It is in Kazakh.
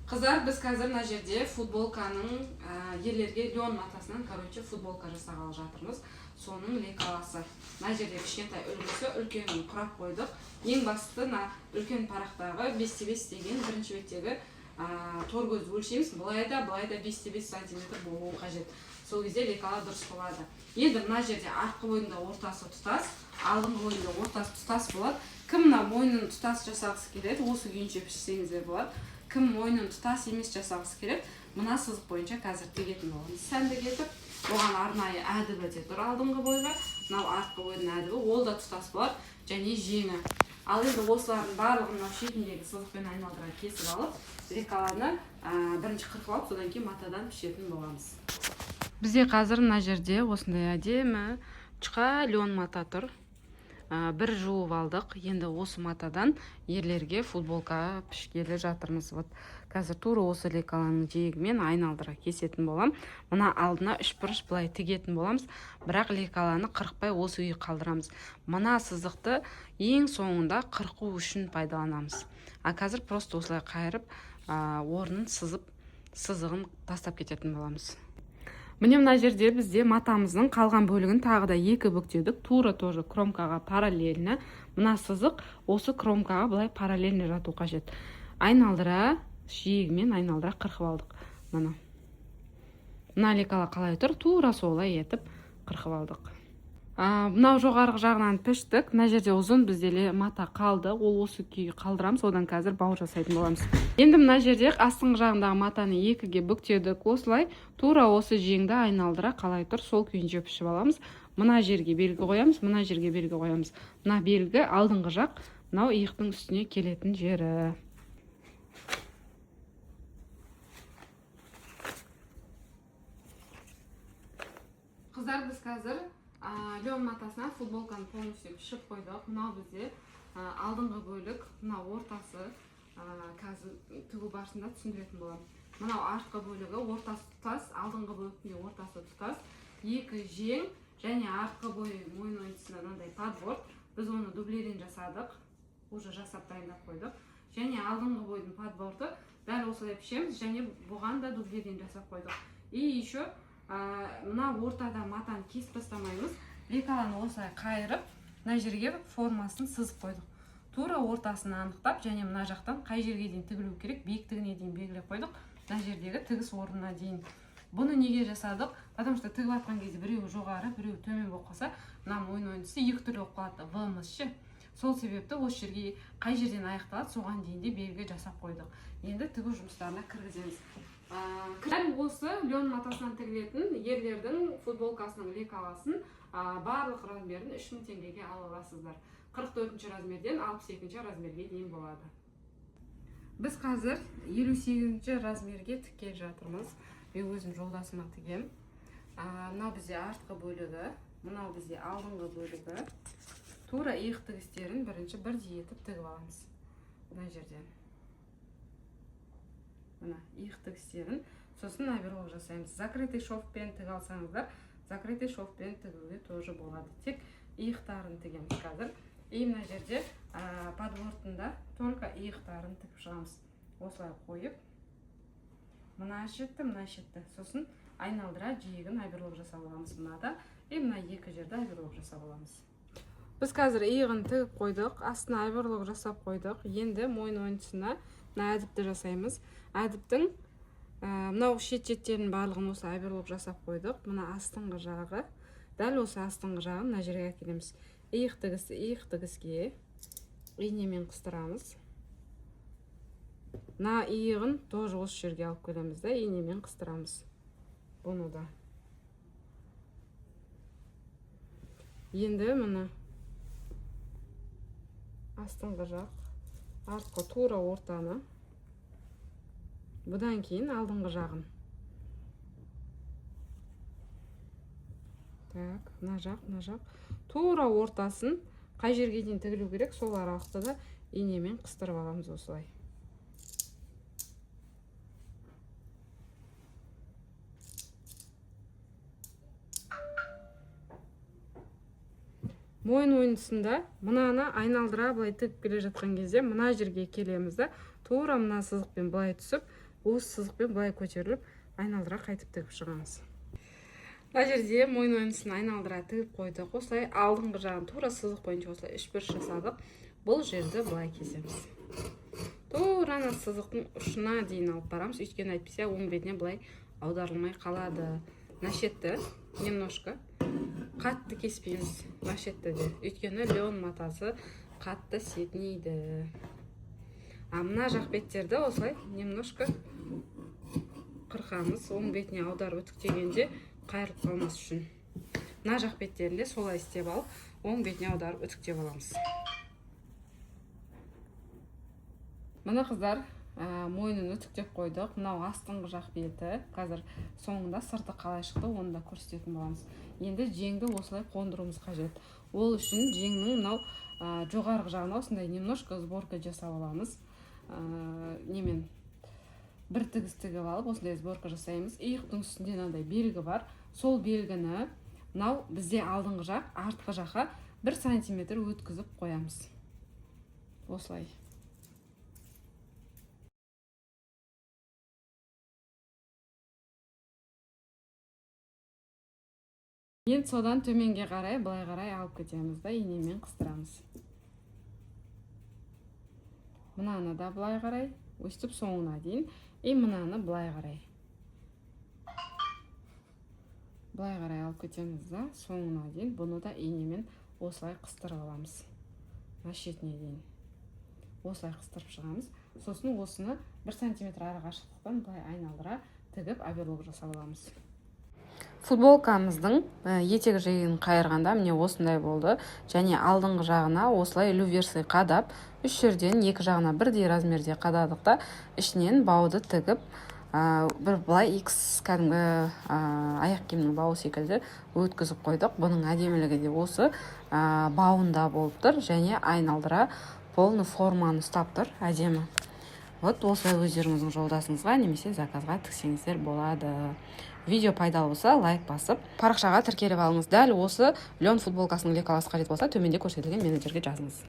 Қыздар, біз қазір мына жерде футболканың ерлерге лен матасынан, короче, футболка жасағалы жатырмыз. Соның лекаласы. Мына жерде кішкентай үлгісі, үлкенін құрап қойдық. Ең бастысы, мына үлкен парақтағы 5 те 5 деген бірінші беттегі тор көзді өлшейміз. Былай да, былай да 5 те 5 сантиметр болуы қажет. Сол кезде лекала дұрыс болады. Енді мына жерде артқы бойында ортасы тұтас, алдыңғы бойында ортасы тұтас болады. Кім мына мойнын тұтас жасағысы келеді, осы күйінше пішсеңіздер болады. Кім мойнын тұтас емес жасағысы келеді, мына сызық бойынша қазір тігетін боламыз. Сәнді кетіп, оған арнайы әдібі де тұр алдыңғы бойға, мынау артқы бойдың әдібі, ол да тұтас болады, және жеңі. Ал енді осылардың барлығын мынау шетіндегі сызықпен айналдыра кесіп алып, лекаланы бірінші қырқып алып, содан кейін матадан пішетін боламыз. Бізде қазір мына жерде осындай әдемі жұқа лен мата тұр. Бір жуып алдық. Енді осы матадан ерлерге футболка пішкелі жатырмыз. Вот қазір тура осы лекаланың жиегімен айналдыра кесетін болам. Мына алдына үш бұрыш былай тігетін боламыз, бірақ лекаланы қырықпай осы күйі қалдырамыз. Мына сызықты ең соңында қырқу үшін пайдаланамыз. А қазір просто осылай қайырып, орнын сызып, сызығын тастап кететін боламыз. Міне, мына жерде бізде матамыздың қалған бөлігін тағы да екі бүктедік. Тура тоже кромкаға параллельно. Мына сызық осы кромкаға былай параллельно жату қажет. Айналдыра жиегімен айналдыра қырқып алдық. Мына мына лекала қалай тұр, тура солай етіп қырқып алдық. Мынау жоғарғы жағынан піштік. Мына жерде ұзын бізде мата қалды, ол осы күйі қалдырамыз, одан қазір бау жасайтын боламыз. Енді мына жерде астыңғы жағындағы матаны екіге бүктедік. Осылай тура осы жеңді айналдыра қалай тұр, сол күйінше пішіп аламыз. Мына жерге белгі қоямыз, мына жерге белгі қоямыз. Мына белгі алдыңғы жақ, мынау иықтың үстіне келетін жері. Қыздар, біз қазір лен матасынан футболканы полностью пішіп қойдық. Мынау бізде алдыңғы бөлік, мынау ортасы, қазір тігу барысында түсіндіретін боламын. Мынау артқы бөлігі, ортасы тұтас, алдыңғы бөліктің де ортасы тұтас, екі жең және артқы бой мойын ойынтысында мынандай подборт. Біз оны дублерин жасадық, уже жасап дайындап қойдық. Және алдыңғы бойдың подборты дәл осылай пішеміз және бұған да дублерин жасап қойдық. И еще мына ортада матаны кесіп тастамаймыз, лекаланы осылай қайырып, мына жерге формасын сызып қойдық, тура ортасын анықтап, және мына жақтан қай жерге дейін тігілу керек, биіктігіне дейін белгілеп қойдық, мына жердегі тігіс орнына дейін. Бұны неге жасадық? Потому что тігіп жатқан кезде біреуі жоғары, біреуі төмен болып қалса, мына мойын ойынтысы екі түрлі болып қалады, в-мыз ше. Сол себепті осы жерге қай жерден аяқталады, соған дейін де белгі жасап қойдық. Енді тігу жұмыстарына кіргіземіз. Дәл осы лен матасынан тігілетін ерлердің футболкасының лекаласын, барлық размерін 3000 теңгеге ала аласыздар. 44 размерден 62 размерге дейін болады. Біз қазір 58 размерге тіккелі жатырмыз. Мен өзім жолдасыма тігем. Мынау бізде артқы бөлігі, мынау бізде алдыңғы бөлігі. Тура иық тігістерін бірінші бірдей етіп тігіп аламыз мына жерден, мына иық тігістерін, сосын оверлок жасаймыз. Закрытый шовпен тіге алсаңыздар, закрытый шовпен тігуге тоже болады. Тек иықтарын тігеміз қазір. И мына жерде подбортында только иықтарын тігіп шығамыз. Осылай қойып, мына шетті, мына шетті, сосын айналдыра жиегін оверлок жасап аламыз мынада, и мына екі жерді оверлок жасап аламыз. Біз қазір иығын тігіп қойдық, астына оверлок жасап қойдық. Енді мойын ойынтысына мына әдіпті жасаймыз. Әдіптің мынау шет шеттерінің барлығын осылай оверлок жасап қойдық. Мына астыңғы жағы, дәл осы астыңғы жағын мына жерге әкелеміз. Иық тігісті иық тігіске инемен қыстырамыз. Мына иығын тоже осы жерге алып келеміз да, инемен қыстырамыз бұны да. Енді мына астыңғы жақ, артқы тура ортаны, бұдан кейін алдыңғы жағын. Так, мына жақ, мына жақ, тура ортасын қай жерге дейін тігілу керек, сол аралықты да инемен қыстырып аламыз осылай. Мойын ойынтысында мынаны айналдыра былай тігіп келе жатқан кезде мына жерге келеміз да, тура мына сызықпен былай түсіп, Осы сызықпен былай көтеріліп, айналдыра қайтып тігіп шығамыз. Мына жерде мойын ойындысын айналдыра тігіп қойдық. Осылай алдыңғы жағын тура сызық бойынша осылай үшбұрыш жасадық. Бұл жерді былай кесеміз. Тура ана сызықтың ұшына дейін алып барамыз, өйткені әйтпесе оң бетіне былай аударылмай қалады. Мына шетті немножко қатты кеспейміз, мына шетті де, өйткені лен матасы қатты сетінейді. А мына жақ беттерді осылай немножко қырқамыз, оң бетіне аударып үтіктегенде қайырылып қалмас үшін. Мына жақ беттерін де солай істеп алып, оң бетіне аударып үтіктеп аламыз. Міне, қыздар, мойнын үтіктеп қойдық. Мынау астыңғы жақ беті. Қазір соңында сырты қалай шықты, оны да көрсететін боламыз. Енді жеңді осылай қондыруымыз қажет. Ол үшін жеңнің мынау жоғарғы жағына осындай немножко сборка жасап аламыз. Немен бір тігіс тігіп алып, осындай сборка жасаймыз. Иықтың үстінде мынандай белгі бар. Сол белгіні мынау бізде алдыңғы жақ артқы жаққа 1 сантиметр өткізіп қоямыз осылай. Енді содан төменге қарай, былай қарай алып кетеміз да, инемен қыстырамыз. Мынаны да былай қарай, өстіп соңына дейін. И мынаны былай қарай, былай қарай алып кетеміз да, соңына дейін. Бұны да инемен осылай қыстырып аламыз, мына шетіне дейін осылай қыстырып шығамыз. Сосын осыны 1 сантиметр ара қашықтықтан былай айналдыра тігіп, оверлок жасап аламыз. Футболкамыздың етек жеңін қайырғанда, міне, осындай болды. Және алдыңғы жағына осылай люверсы қадап, үш жерден екі жағына бірдей размерде қададық та, ішінен бауды тігіп, бір былай икс, кәдімгі аяқ киімнің бауы секілді өткізіп қойдық. Бұның әдемілігі де осы бауында болып тұр және айналдыра полный форманы ұстап тұр, әдемі. Вот осылай өздеріңіздің жолдасыңызға немесе заказға тіксеңіздер болады. Видео пайдалы болса, лайк басып, парақшаға тіркеліп алыңыз. Дәл осы лен футболкасының лекаласы қажет болса, төменде көрсетілген менеджерге жазыңыз.